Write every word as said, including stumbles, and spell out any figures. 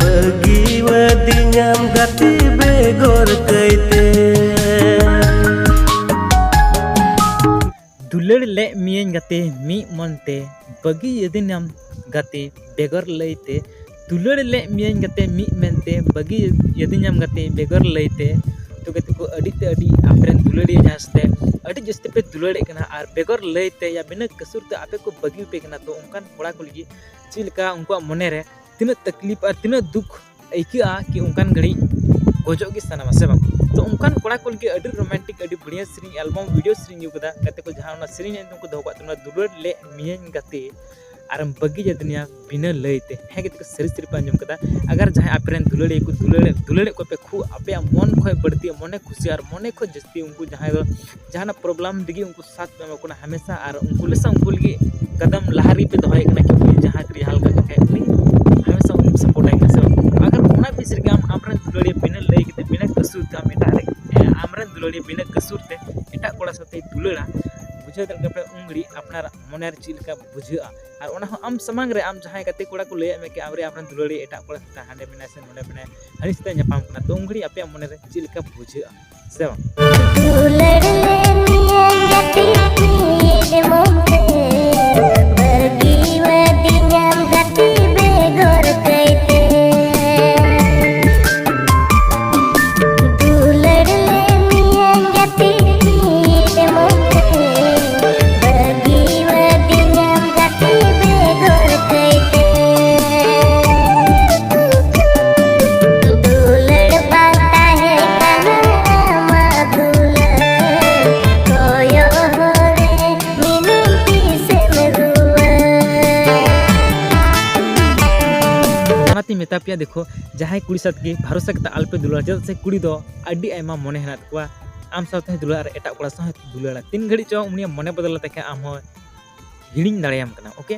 ᱵᱟᱹᱜᱤᱣᱟᱫᱤᱧᱟᱢ ᱜᱟᱛᱮ ᱵᱮᱜᱚᱨ ᱠᱟᱹᱭᱛᱮ᱾ ᱫᱩᱞᱟᱹᱲ ᱞᱮᱫ ᱢᱤᱭᱟᱹᱧ ᱜᱟᱛᱮ ᱢᱤᱫ ᱢᱚᱱᱛᱮ, ᱵᱟᱹᱜᱤ ᱟᱹᱫᱤᱧᱟᱢ ᱜᱟᱛᱮ ᱵᱮᱜᱚᱨ ᱞᱟᱹᱭᱛᱮ᱾ ᱫᱩᱞᱟᱹᱲ ᱞᱮᱫ ᱢᱤᱭᱟᱹᱧ ᱜᱟᱛᱮ ᱢᱤᱫ ᱢᱮᱱᱛᱮ, ᱵᱟᱹᱜᱤ ᱟᱹᱫᱤᱧᱟᱢ ᱜᱟᱛᱮ ᱵᱮᱜᱚᱨ ᱞᱟᱹᱭᱛᱮ᱾ ᱛᱚ ᱜᱟᱛᱮ ᱠᱚ, ᱟᱹᱰᱤ ᱛᱮ ᱟᱹᱰᱤ ᱟᱯᱮ ᱨᱮᱱ ᱫᱩᱞᱟᱹᱲᱤᱭᱟᱹ ᱡᱟᱦᱟᱸ ᱥᱟᱛᱮ ᱟᱹᱰᱤ ᱡᱟᱹᱥᱛᱤ ᱯᱮ ᱫᱩᱞᱟᱹᱲᱮᱫ ᱠᱟᱱᱟ ᱟᱨ ᱵᱮᱜᱚᱨ ᱞᱟᱹᱭᱛᱮ ᱭᱟ ᱵᱤᱱᱟᱹ ᱠᱟᱹᱥᱩᱨ ᱛᱮ ᱟᱯᱮ ᱠᱚ ᱵᱟᱹᱜᱤ ᱯᱮ ᱠᱟᱱᱟ, ᱛᱚ ᱚᱱᱠᱟᱱ ᱠᱚᱲᱟ ᱠᱚ ᱞᱟᱹᱜᱤᱫ ᱪᱮᱫ ᱞᱮᱠᱟ ᱩᱱᱠᱩᱣᱟᱜ ᱢᱚᱱᱮ ᱨᱮ ᱛᱤᱱᱟᱹᱜ ᱛᱟᱠᱞᱤᱯ ᱟᱨ ᱛᱤᱱᱟᱹᱜ ᱫᱩᱠ ᱟᱹᱭᱠᱟᱹᱜᱼᱟ ᱠᱤ ᱚᱱᱠᱟᱱ ᱜᱷᱟᱹᱲᱤᱡ ᱜᱚᱡᱚᱜ ᱜᱮ ᱥᱟᱱᱟᱣᱟ, ᱥᱮ ᱵᱟᱝ? ᱛᱚ ᱚᱱᱠᱟᱱ ᱠᱚᱲᱟ ᱠᱚ ᱞᱟᱹᱜᱤᱫ ᱟᱹᱰᱤ ᱨᱳᱢᱟᱱᱴᱤᱠ, ᱟᱹᱰᱤ ᱵᱟᱹᱲᱤᱭᱟᱹ ᱥᱮᱨᱮᱧ, ᱮᱞᱵᱟᱢ ᱵᱷᱤᱰᱤᱭᱳ ᱥᱮᱨᱮᱧ ᱟᱹᱜᱩ ᱠᱟᱫᱟ ᱜᱟᱛᱮ ᱠᱚ, ᱡᱟᱦᱟᱸ ᱚᱱᱟ ᱥᱮᱨᱮᱧ ᱧᱩᱛᱩᱢ ᱠᱚ ᱫᱚᱦᱚ ᱠᱟᱜ ᱛᱟᱵᱚᱱᱟ, ᱫᱩᱞᱟᱹᱲ ᱞᱮᱫ ᱢᱤᱭᱟᱹᱧ ᱜᱟᱛᱮ ᱟᱨᱮᱢ ᱵᱟᱹᱜᱤ ᱟᱹᱫᱤᱧᱟ ᱵᱤᱱᱟᱹ ᱞᱟᱹᱭᱛᱮ᱾ ᱦᱮᱸ ᱜᱟᱛᱮ ᱠᱚ, ᱥᱟᱹᱨᱤ ᱥᱟᱹᱨᱤ ᱯᱮ ᱟᱸᱡᱚᱢ ᱠᱟᱫᱟ᱾ ᱟᱜᱟᱨ ᱡᱟᱦᱟᱸᱭ ᱟᱯᱮ ᱨᱮᱱ ᱫᱩᱞᱟᱹᱲᱤᱭᱟᱹ ᱠᱚ ᱫᱩᱞᱟᱹᱲ, ᱫᱩᱞᱟᱹᱲᱮᱫ ᱠᱚᱣᱟ ᱯᱮ ᱠᱷᱩᱵ, ᱟᱯᱮᱭᱟᱜ ᱢᱚᱱ ᱠᱷᱚᱡ ᱵᱟᱹᱲᱛᱤ, ᱢᱚᱱᱮ ᱠᱷᱩᱥᱤ ᱟᱨ ᱢᱚᱱᱮ ᱠᱷᱚᱡ ᱡᱟᱹᱥᱛᱤ ᱩᱱᱠᱩ ᱡᱟᱦᱟᱸᱭ ᱫᱚ ᱡᱟᱦᱟᱱᱟᱜ ᱯᱨᱚᱵᱞᱮᱢ ᱨᱮᱜᱮ ᱩᱱᱠᱩ ᱥᱟᱛ ᱯᱮ ᱮᱢᱟ ᱠᱚ ᱠᱟᱱᱟ ᱦᱟᱢᱮᱥᱟ, ᱟᱨ ᱩᱱᱠᱩ ᱞᱮᱥᱟ ᱩᱱᱠᱩ ᱞᱟᱹᱜᱤᱫ ᱠᱟᱫᱟᱢ ᱞᱟᱦᱟ ᱨᱮᱯᱮ ᱫᱚᱦᱚᱭᱮ ᱠᱟᱱᱟ ᱠᱤ ᱩᱱᱤ ᱡᱟᱦᱟᱸ ᱛᱤᱨᱮ ᱦᱟᱞᱠᱟ ᱠᱟᱛᱮ ᱩᱱᱤ ᱦᱟᱢᱮᱥᱟ ᱩᱱᱤᱢ ᱥᱟᱯᱳᱨᱴ ᱟᱭ ᱠᱟᱱᱟ, ᱥᱮ ᱵᱟᱝ? ᱟᱜᱟᱨ ᱚᱱᱟ ᱵᱤᱥ ᱨᱮᱜᱮ ᱟᱢ ᱟᱢᱨᱮᱱ ᱫᱩᱞᱟᱹᱲᱤᱭᱟᱹ ᱵᱤᱱᱟᱹ ᱞᱟᱹᱭ ᱠᱟᱛᱮ, ᱵᱤᱱᱟᱹ ᱠᱟᱹᱥᱩᱨ ᱛᱮ ᱟᱢ ᱮᱴᱟᱜ ᱨᱮ, ᱮ, ᱟᱢᱨᱮᱱ ᱫᱩᱞᱟᱹᱲᱤᱭᱟᱹ ᱵᱤᱱᱟᱹ ᱠᱟᱹᱥᱩᱨ ᱛᱮ ᱮᱴᱟᱜ ᱠᱚᱲᱟ ᱥᱟᱛᱮᱭ ᱫᱩᱞᱟᱹᱲᱟ, ᱵᱩᱡᱷᱟᱹᱣ ᱫᱟᱲᱮᱭᱟᱜ ᱠᱟᱱᱟ ᱯᱮ ᱩᱱ ᱜᱷᱟᱹᱲᱤᱡ ᱟᱯᱱᱟᱨᱟᱜ ᱢᱚᱱᱮ ᱨᱮ ᱪᱮᱫ ᱞᱮᱠᱟ ᱵᱩᱡᱷᱟᱹᱜᱼᱟ? ᱟᱨ ᱚᱱᱟ ᱦᱚᱸ ᱟᱢ ᱥᱟᱢᱟᱝ ᱨᱮ, ᱟᱢ ᱡᱟᱦᱟᱸᱭ ᱜᱟᱛᱮ ᱠᱚᱲᱟ ᱠᱚ ᱞᱟᱹᱭᱟᱫ ᱢᱮ ᱠᱤ ᱟᱢᱨᱮ ᱟᱢᱨᱮᱱ ᱫᱩᱞᱟᱹᱲᱤᱭᱟᱹ ᱮᱴᱟᱜ ᱠᱚᱲᱟ ᱥᱟᱛᱮ ᱦᱟᱸᱰᱮ ᱢᱮᱱᱟᱭᱟ ᱥᱮ ᱱᱚᱰᱮ ᱢᱮᱱᱟᱭᱟ, ᱦᱟᱹᱱᱤ ᱥᱟᱛᱮ ᱧᱟᱯᱟᱢ ᱠᱟᱱᱟ, ᱛᱚ ᱩᱱ ᱜᱷᱟᱹᱲᱤᱡ ᱟᱯᱮᱭᱟᱜ ᱢᱚᱱᱮ ᱨᱮ ᱪᱮᱫ ᱞᱮᱠᱟ ᱵᱩᱡᱷᱟᱹᱜᱼᱟ, ᱥᱮ ᱵᱟᱝ? ᱫᱩᱞᱟᱹᱲ ᱞᱮ ᱢᱤᱭᱟᱹᱧ ᱜᱟᱛᱮ ᱢᱤᱫ ᱢᱚᱱᱛᱮ, ᱵᱟᱹᱜᱤᱣᱟᱫᱤᱧᱟᱢ ᱜᱟᱛᱮ ᱵᱮᱜᱚᱨ ᱠᱟᱹᱭᱛᱮ᱾ ᱫᱩᱞᱟᱹᱲ ᱞᱮ ᱢᱤᱭᱟᱹᱧ ᱜᱟᱛᱮ ᱢᱤᱫ ᱢᱚᱱᱛᱮ, ᱵᱟᱹᱜᱤᱣᱟᱫᱤᱧᱟᱢ ᱜᱟᱛᱮ ᱵᱮᱜᱚᱨ ᱠᱟᱹᱭᱛᱮ᱾ ᱫᱩᱞᱟᱹᱲ ᱵᱟᱝ ᱛᱟᱦᱮᱸ ᱠᱟᱱᱟ ᱟᱢᱟᱜ ᱫᱩᱞᱟᱹᱲ, ᱠᱚᱭᱚᱜ ᱦᱚᱨ ᱨᱮ ᱢᱤᱱᱟᱹᱧ ᱛᱤᱥᱮᱢ ᱨᱩᱣᱟᱹᱲ᱾ ᱚᱱᱟᱛᱤᱧ ᱢᱮᱛᱟ ᱯᱮᱭᱟ, ᱫᱮᱠᱷᱳ, ᱡᱟᱦᱟᱸᱭ ᱠᱩᱲᱤ ᱥᱟᱛ ᱜᱮ ᱵᱷᱟᱨᱚᱥᱟ ᱠᱟᱛᱮ ᱟᱞᱚᱯᱮ ᱫᱩᱞᱟᱹᱲᱟ, ᱪᱮᱫᱟᱜ ᱥᱮ ᱠᱩᱲᱤ ᱫᱚ ᱟᱹᱰᱤ ᱟᱭᱢᱟ ᱢᱚᱱᱮ ᱦᱮᱱᱟᱜ ᱛᱟᱠᱚᱣᱟ᱾ ᱟᱢ ᱥᱟᱶᱛᱮ ᱦᱚᱸᱭ ᱫᱩᱞᱟᱹᱲᱟ ᱟᱨ ᱮᱴᱟᱜ ᱠᱚᱲᱟ ᱥᱟᱶ ᱦᱚᱸᱭ ᱫᱩᱞᱟᱹᱲᱟ᱾ ᱛᱤᱱ ᱜᱷᱟᱹᱲᱤᱡ ᱪᱚ ᱩᱱᱤᱭᱟᱜ ᱢᱚᱱᱮ ᱵᱚᱫᱚᱞ ᱞᱮᱛᱟᱭ ᱠᱷᱟᱱ ᱟᱢ ᱦᱚᱸ ᱦᱤᱲᱤᱧ ᱫᱟᱲᱮᱭᱟᱢ ᱠᱟᱱᱟ, ᱳᱠᱮ?